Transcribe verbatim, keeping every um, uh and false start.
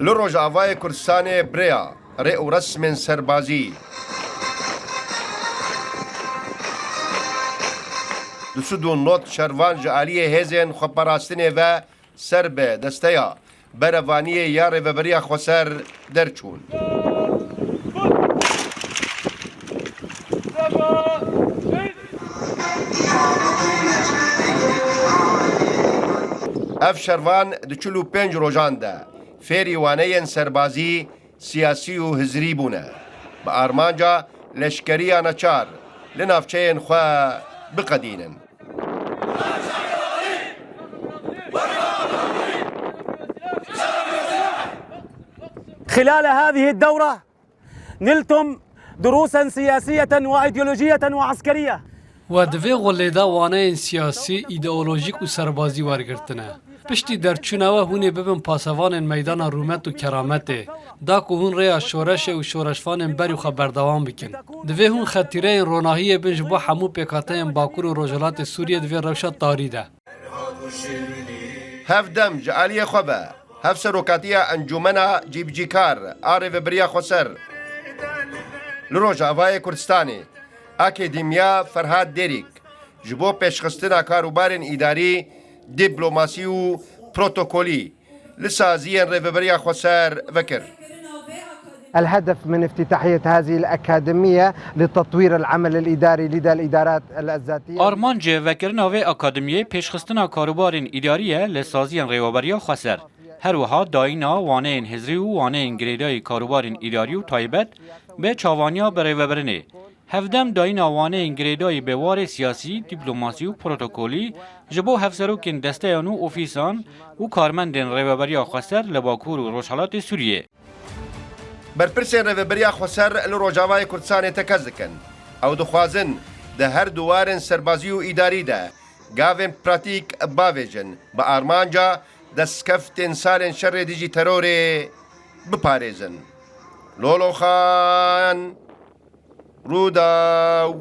Li Rojavayê Kurdistanê bi rêya rê û resmên serbazî, du sed û nod şervan ji aliyê hêzên xweparastinê ve ser bi desteya berevaniyê ya Rêveberiya Xweser derçûn. Ev şervan di çil û pênc rojan de fêrî waneyên serbazî, siyasî û hizrî bûne, bi armanca leşkeriya neçar li navçeyên xwe biqedînin. خلال هذه الدورة نلتم دروسا سياسية وأيديولوجية وعسكرية. We di vê xulê de waneyên siyasî, îdeolojîk û serbazî wergirtine. Piştî derçûna we hûn ê bibin pasevanên meydana rûmet û kerametê, da ku hûn rêya şoreşê û şoreşvanên berî xwe berdewam bikin. Divê hûn xetîreyên ronahiyê bin ji bo hemû pêkhateyên Bakur û Rojhilatê Sûriyê di vê rewşa tarî de. Hevdem ji aliyê xwe ve Hevserokatiya Encûmena Cîbicîkar a Rêveberiya Xweser li Rojavayê Kurdistanê, Akademiya Ferhat Dêrîk, ji bo pêşxistina karûbarên îdarî, dîplomasî û protokolî li saziyên Rêveberiya Xweser vekir. الهدف من افتتاحية هذه الأكاديمية لتطوير العمل الإداري لدى الإدارات الذاتية. Armancê vekirina vê akademiyê pêşxistina karûbarên îdarî ye li saziyên Rêweberiya Xweser. Her wiha dayîna waneyên hizrî û waneyên girêdayî karûbarên îdarî û taybet bi çavaniya birêvebirinê. Hevdem dayîna waneyên girêdayî bi warê siyasî, dîplomasî û protokolî ji bo hevserokên desteyan û ofîsan û karmendên Rêveberiya Xweser li Bakur û Rojhelatê Sûriyê. Berpirsên Rêveberiya Xweser li Rojavayê Kurdistanê tekez dikin. Ew dixwazin di her du warên serbazî û îdarî de gavên pratîk bavêjin, bi armanca destkeftên salên şerê dijî terorê biparêzin. Loloxan, Rûdaw.